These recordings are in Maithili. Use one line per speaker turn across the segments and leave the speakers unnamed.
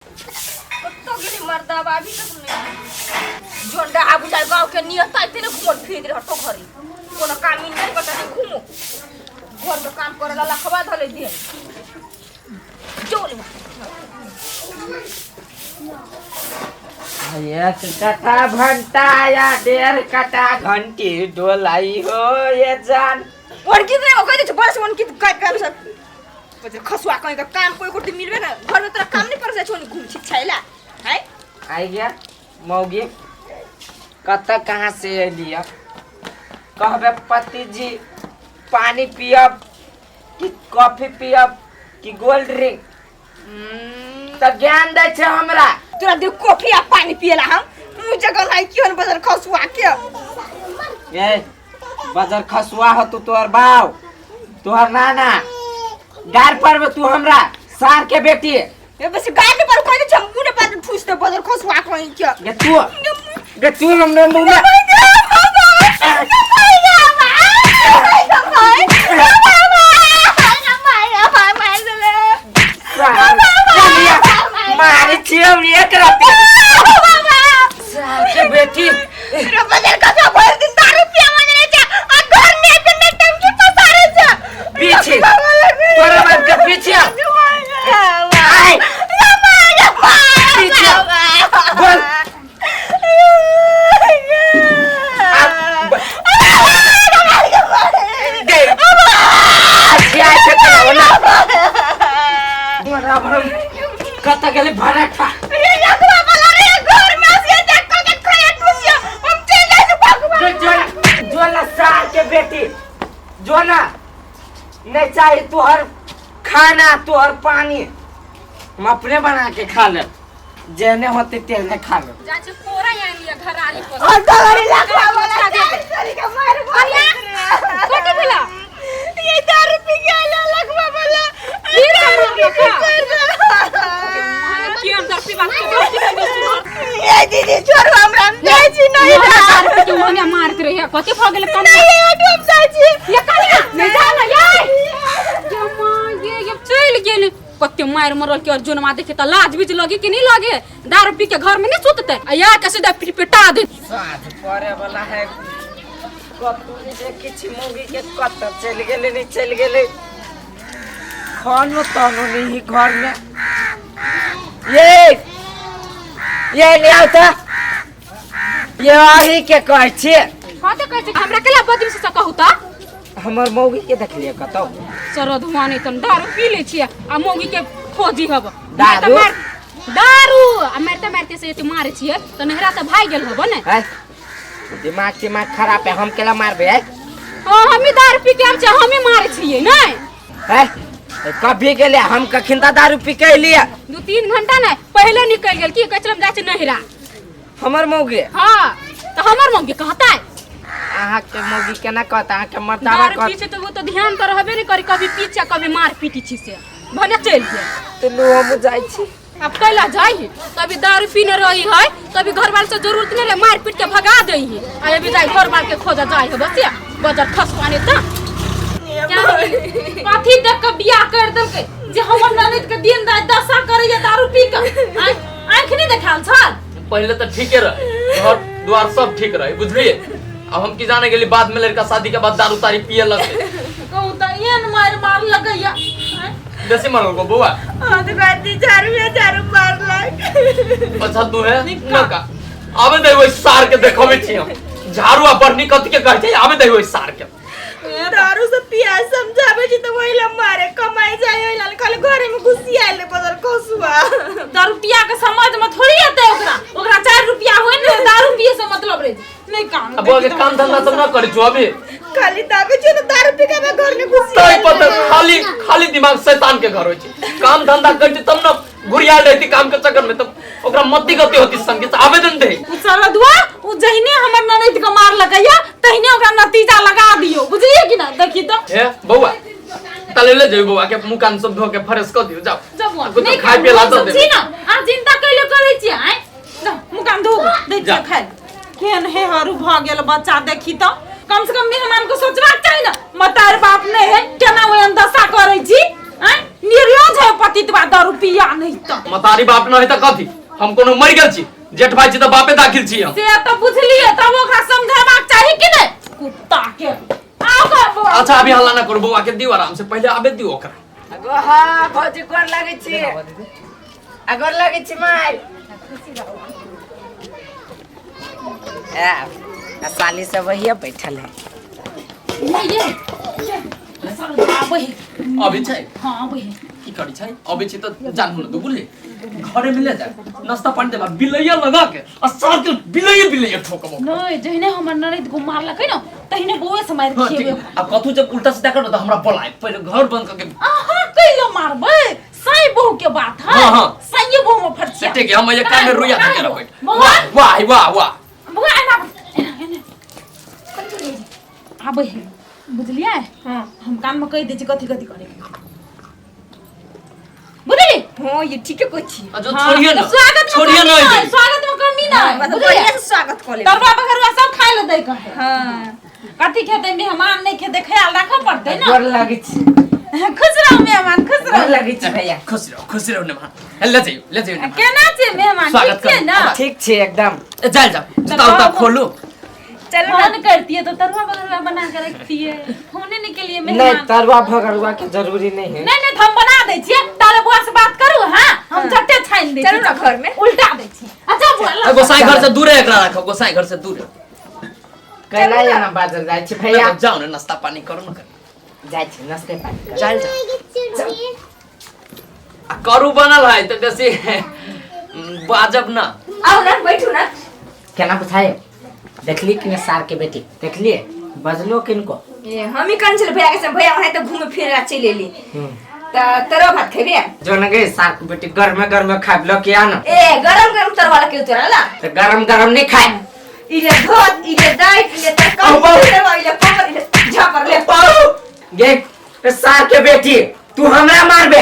कत्तो गेली मर्दाबा अभी तक नहीं जोन डहा बुझाय गाँव के नियत आते ने घूमल फिर रहतो घरे कोनो काम ही नहीं बता घूमो घर में काम करे ला लखवा धले दे चल
एक कटा घंटा या डेढ़ कटा घंटी डोलाई हो ये जान।
उनकी तो कह दे बस उनकी का का सब खसुआ कहीं का काम कोई कुर्ती मिलबे ना घर में तोरा काम नहीं पर जाय छौ घूम छी छैला है।
आई गया मौगी कत कहाँ से अलिय कहबे पति जी पानी पियब कि कॉफी पियब कि कोल्ड ड्रिंक तऽ ज्ञान दै छै हमरा।
तोरा दे कॉफी आ पानी पियला हम मुँह जगह लाई क्यों बदल खसुआ के।
ए बजर खसुआ हो तू तोहर बाव तोहर नाना गार पर तू हमरा सार के बेटी।
ए बस गार पर कोई नहीं मुंह ने पर ठूस दे बदल खसुआ कोई के।
गे तू गे तू हमरे मुंह में मारी छियौ एक राती सार के बेटी। पीछे तोरा बाप के पीछे आय पीछे बोल कत गेलै भरठा। जोना सार के बेटी जोना नहीं चाहिए तुहर खाना तुहर पानी हम अपने बना के खा ले जेने होते तेने खा ले।
चाची कोरा यानी लिया घर आली पर कथी भेला
ये दारू पी के आला लखवा वाला।
फिर मारलका की अंदर पीवा के दोस्ती के दोस्ती।
ये दीदी छोड़ो हमरा हम जाइ छी नहीं।
दारू पी के ओने मारत रहिया कथी भ गेल कम
नहीं ऑटो हम जाइ छी।
ये कनिया नहीं जा ना ये ये मां ये चल गेल कते मार मरल के अर्जुन मां देखे त लाज बीज लगे कि नहीं लगे दारू पी के घर में नहीं सुतते आ या के सीधा पिटा दे।
साँझ पड़े वाला है कतौ नहीं देखै छी मौगी के कत चलि गेलै नहीं चलि गेलै खानो तानो नहीं घर में। ये ले आउ त ये अही के कहै छी।
कते कहै छी हमरा केला बदमाशी से कहू त
हमर मौगी के देखलियै कतौ
सरद हुआ नहीं तन दारू पी ले छियै आ मौगी के खोजी हब
दारू?
दारू आ मारते मारते से एते मारे छियै त नहरा से भाग गेल हब ने।
है दिमाग तिमाग खराब है हम केला मारबे है।
हां हमी दारू पी के आब छै हमी मारे छियै नै
है कभी गेले हम कखिन ता दारू पी के एलियै
2-3 घंटा नै पहिले निकल गेल की कहै छल हम जाइ छी नहरा।
हमर मौगी?
हां त हमर मौगी कहतै।
अहाँ के मौगी केना कहत अहाँ के मर्दाबा
दारू
कहत।
पी छै त वो तो ध्यान त रहबे नै करी कभी पी छै कभी मार पीटी छी से भने चलि गेल।
त लो हम जाइ छी।
अब कैला जाइ कभी दारू पीने रही है कभी घर वाले से जरूरत नहीं रहे मार पीट के भगा दे है आ अभी जाए घर वाले के खोजा जाए है बस या बजर खस पानी त कथी देख के बियाह कर देलकै जे हमर ननद के दिन रात दशा करैया दारू पी के आँखि नहीं देखाल छल।
पहले तो ठीके रहे घर द्वार सब ठीक रहे बुझलिए। अब हम की जाने गेली बाद में लड़का शादी के बाद दारू तारी पिए लगते।
कहू त एहन मार मार लगैया
बेसी मारल को बउआ।
हां तो बाती झाड़ू या झाड़ू मारलक।
अच्छा तू है नका आबे दे ओइ सार के देखबै छी हम झाड़ू आ बढ़नी कथी के कहै छै आबे दे ओइ सार के।
दारू से पिया समझावे छी त ओइ ला मारे कमाई जाय ओइ ला खाली घरे में घुसी आइले बदल खसुआ।
दारू पिया के समाज में थोड़ी एते ओकरा ओकरा 4 रुपया होय ने दारू पिए से मतलब रे नहीं काम।
अब बउआ के काम धंधा सब न करै छौ अभी।
खाली दाबे छी त दारू पी के घर में घुसी
तै पता खाली खाली दिमाग शैतान के घर होय छै काम धंधा करै छै तब न घुरियाल रहती काम के चक्कर में तब ओकरा मति गति होती संगे से आवेदन दे।
उ सरदुआ उ जहिने हमर ननद के मार लगैया तहिने ओकरा नतीजा लगा दियो बुझलिए कि ना देखी त।
हे बउआ तले ले जाइयो बउआ के मुंह कान सब धो के फ्रेश क दियो जाओ।
जब
कुछ
नहीं
खाए पिए ला दे
छी ना आ चिंता कैले करै छी आय जा मुंह कान धो देख
जा।
खाए केहन हे हरू भ गेल बच्चा देखी त कम से कम मेहमान को सोचबाक चाही ना मतार बाप नहीं है केना ओहन दशा करै छी। आँय निर्लज है पतितवा दारू पिया नहीं तो
मतारी बाप न है त कथी हम कोनो मरि गेल छी जेठ भाई छी त बापे दाखिल छी हम
से तो बुझलिए तब ओकरा समझेबाक चाही कि नहीं कुत्ता के आओ कर बौआ।
अच्छा अभी हल्ला ना करू बौआ के दियौ आराम से पहिले आबे दियौ ओकरा
गो हाँ भौजी गोर लगै छी आ गोर लगै छी माय आ आ साली सब वही बैठल है
नहीं ये ये साला आबै है
अबै छै
हाँ आबै है
की करै छै अबै छै तऽ जानू न बुझली घरे में ले जाए नाश्ता पानी देबा बिलैया लगा के आ सार के बिलैया बिलैया ठोकबो
नहीं जहिने हमर ननद को मारलकै न तहिने बौए से मारि
हाँ, ठीक
खिएबै
आ कथू जब उल्टा सीधा करबो तऽ हमरा बोलाय पहिले घर बंद करके
अहाँ कैला मारबै साई बहू के बात है
हाँ, हाँ।
साई बहू में फरसिया
ठीक है हम ये कान में रुइया धके रहबै
बौआ
वाह वाह वाह
बौआ एना एना एना आबै है बुझलियै
हाँ
हम कान में कहि दै छी कथी कथी करे बुझली
हाँ ये ठीके कहै छी
आ जो छोड़िए ना
तो स्वागत में
छोड़िए
कमी
ना
नहीं स्वागत में कमी नहीं
मतलब
बुझलियै
बढ़िया से स्वागत कऽ लेबै
तरुआ बघरुआ सब खाय ले दै कहे
हाँ
कथी खेतै मेहमान नहीं खेतै ख्याल राखऽ पड़तै ना
गोर लगै छी
खुश रहू मेहमान खुश
गोर
रहू
लगै छी भैया
खुश रहो खुश रहो नेमान ले जाइयो ले जाइयो नेमान
केना छै मेहमान
स्वागत
ठीक छै
करू।
ना
ठीक छी एकदम
ए, जाल जाओ जूता उता खोलू
चलो ना
फोन करती तो तरुआ बघरुआ बना के रखती फोने नहीं के लिए
नहीं
मेहमान
तरुआ भगरुआ के जरूरी नहीं है
नहीं नहीं तो हम बना दै छियै ताले बुआ से बात करू हाँ हम झट्टे छानि दै
चलू ना घर में
उल्टा दै छियै अच्छा बुआ
ए,
ला
गोसाई घर से दूरे एकरा राखो गोसाई घर से दूरे
कैला यहाँ बाजल जाइ छी भैया
जाओ ना नाश्ता पानी करू ना
जाइ छी नाश्ते पानी करू।
चल जाओ आ करू बनल है तऽ बेसी बाजब ना
आउ ना बैठू ना
केना बुझाए देखली कि ने सार के बेटी देखलिए बजलो किनको
ए हम ही कहने छलै भैया के संग भैया ओनाहिते तऽ घूमे फिरे ला चलि एली तऽ तरुआ भात खेबे
जो न गई सार के बेटी गर्मे गर्मे खाब लो किया न
ए गरम गरम तरुआ ला के तोरा ला
तो गरम गरम नहीं खाए
इले धोत इले दाइट इले तरकारी इले तरुआ इले पापड़ इले झापर ले
गे सार के बेटी तू हमरा मारबे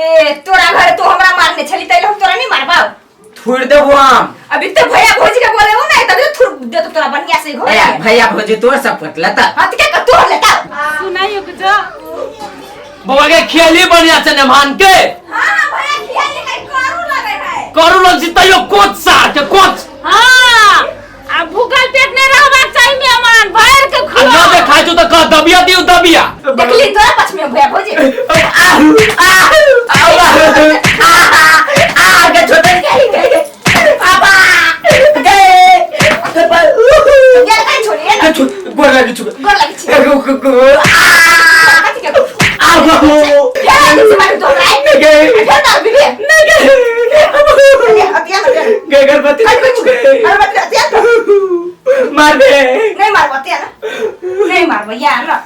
ए तोरा घर तो हमरा मारने छली तैले हम तोरा नहीं मारबाव
थुड़ देबो हम
अभी तो भैया भौजी के बोले हो ना तभी तो थुर दे तो तोरा बढ़िया से घर
भैया भैया भौजी तोर सब लेता
हाथ के कर तोड़ लेता
सुनाइयो कुछ
बौआ के खेली बढ़िया से नेमान के
हां भैया खिया ले कहीं करू लगे है
करू लग छी तैयो कोच सार के कोच
हाँ आ भूखल पेट नहीं रहबाक चाही मेहमान भर के
आ न
खुआ
देखाय छौ तऽ कह दबिया दियौ दबिया
देखली तोरा पछ में भैया भौजी
आहू आहू आहू आ गे छोटे गई गई पापा गए
गेल कहीं छोड़ी ना
गोर लगी छु
गोर लगे छी
गो गो गो आ
कथी के
आहू
फेर से मार तोरा
गए
फेर दाल बीबी
नहीं गए
अतिया ना
गए गर्भवती गए
अरे बात अतिया
मार दे
नहीं मारबो अतिया ना नहीं मारबो यार ना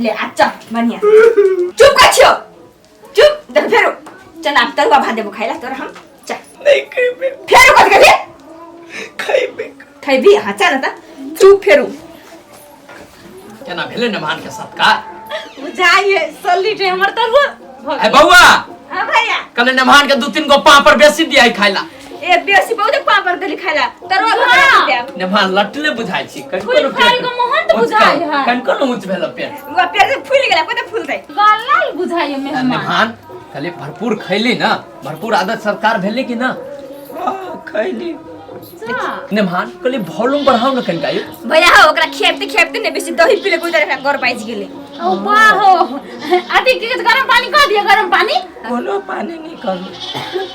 ले अच्छा बढ़िया चुप कर छियो चुप देख फेरो चल आप तरुआ भात देबो खाइला तोरा हम चल
नहीं खेबे
फेरो कथी कहबी
खेबे
खैबी हाँ चल ना त चुप फेरू
केना भेलै नेमान के सत्कार
बुझाइए सॉलिड है हमर तरुआ भऽ
ए
गेल।
बौआ
हाँ भैया
कने नेमान के दू तीन गो पापड़ बेसी दिया खाइला
ए बेसी बहुत पापड़ देली खाइला तरुआ भात
हाँ।
देब
नेमान लटले बुझाइ छी कनिको
फूल
ने
फाल
पेट
के मोहन तऽ बुझाइ है।
कनिको ने ऊँच भेल पेट
वो पेट से फूल गेला कते फूलतै
गाल लाल बुझाइए मेहमान
नेमान कहली भरपूर खैली ना भरपूर आदत सत्कार भेली कि ना
खैली
जा।
नेमान कहली वॉल्यूम बढ़ाओ ना कनिका यौ
भैया हो ओकरा खेपते खेपते ने बेसी दही पीले कोई तरह घर बाजि गेलै
ओ वाह हो अथी की कहै छै, गरम पानी कह दिअ गरम पानी
कोनो पानी नहीं करू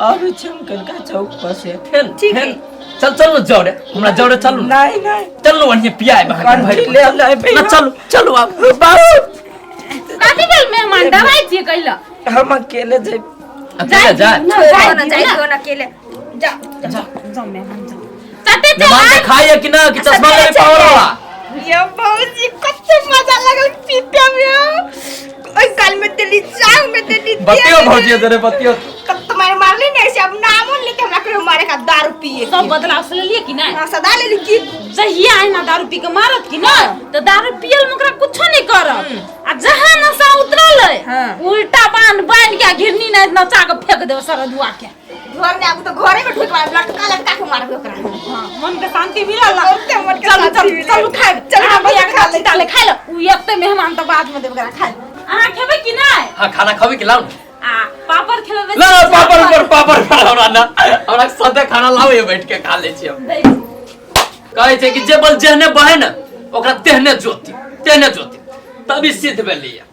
अभी छी हम कनका चौक पर से
फेन
ठीक
फेन चल चल न जौरे हमरा जौरे चलू न
नहीं नहीं
चल न वहीं पियाए
कंठी ले ले
ना चलू चलू आब
बाबू
कथी भेल मेहमान दवाई छियै कैला
हम अकेले जेब
अकेले जा
ना,
छोड़
जाय
ना
दियौ
जाइ
ना।
दो ना अकेले जा जा
जाओ मेहमान जाओ चटे
नेमान के
चल
खाइए कि ना कि चश्मा ले पावर वाला
ये भौजी कते मजा लगल पीते में ओइ साल में देली जांग में देली
बतियो भौजी जरे बतियो
कत मारे मारली नहीं से अब नामो लेके हमरा कहियो मारे का दारू पिए
सब बदलाव से लेलिए कि नहीं
हां सदा लेली की
जहिया आइना दारू पी के मारत कि नहीं तो दारू पियल में ओकरा कुछो नहीं करत आ जहाँ नशा उतरल है
हाँ।
उल्टा बांध बांध के आ घिरनी नहीं नचा के फेंक देब सरदुआ के
घर में आबू तो घरे में ढुक मार लटका लटका के मारबे ओकरा
हाँ, मन के शांति मिलल ना।
बहुते मन के
चलू
शांति
चलू
मिलल।
चलू खाए
चलू,
चलू
हम
भैया
खा
खा ले ताले खाए लो उ एते मेहमान तो बाद में देब ओकरा खाए अहाँ खेबै कि नहि?
हाँ, खाना खाबे के लाओ ना।
आ पापड़ खेबै?
ना ना, पापड़ ऊपर पापड़ पर हमरा ना, हमरा सादे खाना लाओ, ये बैठ के खा ले छी हम। कहै छै कि जे बल जेहने बहे ने ओकरा तेहने जोती, तेहने जोती, तभी सिद्ध भेलैया।